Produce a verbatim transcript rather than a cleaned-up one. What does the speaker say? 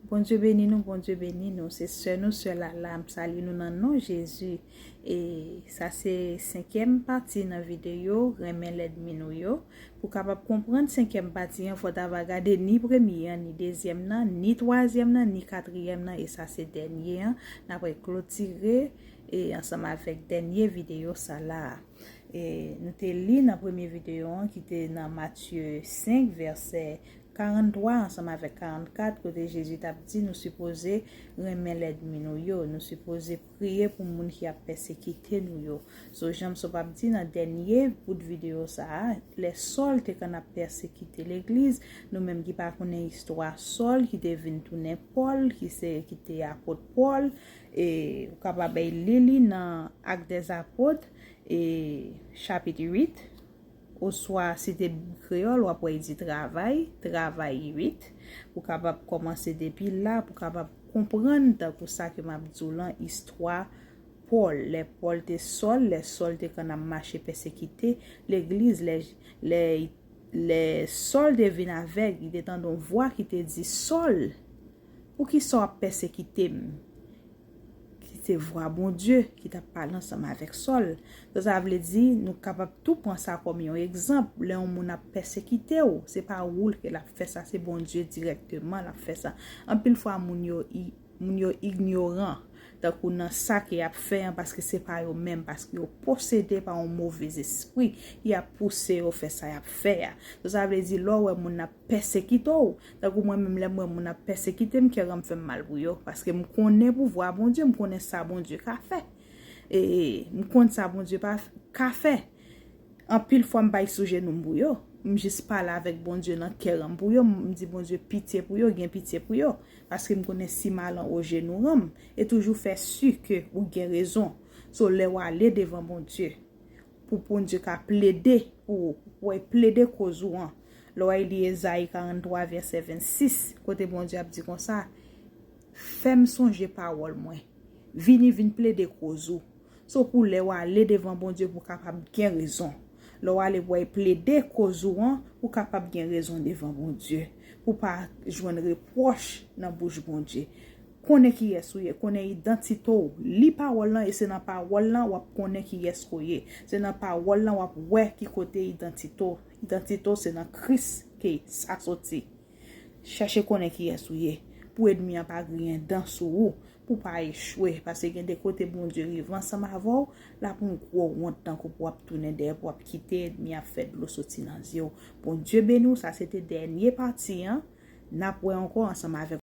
Bondye beni nou, Bondye beni nou. Se sè nou, sè Lala, m salye nou nan non Jezi. E sa se senkyèm pati nan videyo Renmen lènmi nou yo. Pou kapab konprann senkyèm pati an, fò w ta va gade ni premye an, ni dezyèm nan, ni twazyèm nan, ni katriyèm nan, e sa se dènye an. N apral klotire e ansanm avèk dènye videyo sa la. E nou te li nan premye videyo an ki te nan Matye senk, vèsè karantwa ansanm avèk karantkat, kote Jezi t ap di nou sipoze renmen lènmi nou yo, nou sipoze priye pou moun ki ap pèsekite nou yo. So, jan m sot ap di nan dènye bout videyo sa a, lè Sòl te konn ap pèsekite legliz, nou menm ki pa konnen istwa Sòl ki te vin tounen Pòl, ki se, ki te apot Pòl, e ou kapab al li li nan Actes des Apôtres, e chapit uit, oswa si te Bib kreyòl, w ap wè li di Travay, Travay uit. Ou kapab kòmanse depi la pou kapab konprann, tankou sa ke m ap di w lan, istwa Pòl. Lè Pòl te Sòl, lè Sòl te konn ap mache pèsekite legliz, lè, lè, lè Sòl te vin avèg, li te tande yon vwa ki te di, Sòl, poukisa w ap pèsekite m? Ki se vwa Bondye ki t ap pale ansanm avèk Sòl. Sa, sa vle di, nou kapab tou pran sa kòm yon egzanp. Lè yon moun ap pèsekite w, se pa ou ke l ap fè sa, se Bondye dirèkteman l ap fè sa. Anpil fwa, moun yo, i- moun yo ignoran, tankou nan sa ke y ap fè an, paske se pa yo menm, paske yo posede pa yon move espri ki ap pouse yo fè sa y ap fè a. So, sa vle di, lè w wè moun ap pèsekite w, tankou mwen menm, lè m wè moun ap pèsekite m, kè an fè m mal pou yo, paske m konnen pouvwa Bondye, m konnen sa Bondye ka fè. E m konn sa Bondye pa, ka fè. Anpil fwa, m pa sou jenou m pou yo. M jis pale avèk Bondye nan kè an pou yo. M di Bondye pitye pou yo, gen pitye pou yo. Paske m konnen si m al anwo jenou an, e toujou fè si ke ou gen rezon. So, lè w ale devan Bondye, pou Bondye ka plede pou ou, pou w plede koz ou an. Lè w al li Ezayi karantwa, vèsè vennsis, kote Bondye ap di konsa, Fè m sonje pawòl mwen. Vini, vin plede koz ou. So, pou lè w ale devan Bondye pou w kapab gen rezon. Lè w ale pou w plede koz ou an, pou w kapab gen rezon devan Bondye. Pou w pa jwenn repwòch nan bouch Bondye. Konnen kiyès ou ye, konnen idantite w. Li pawòl lan, e se nan pawòl lan w ap konnen kiyès ou ye. Se nan pawòl lan w ap wè ki kote idantite w. Idantite w se nan Kris ke sa soti. Chèche konnen kiyès ou ye, pou ènmi an pa griyen dan sou ou, pou w pa echwe, paske gen de kote Bondye rive ansanm avè w, l ap yon gwo wont tankou pou w ap tounen dèyè, pou w ap kite ènmi an ap fè dlo soti nan zye w. Bondye beni w, sa se te dènye pati an, n ap wè ankò ansanm avèk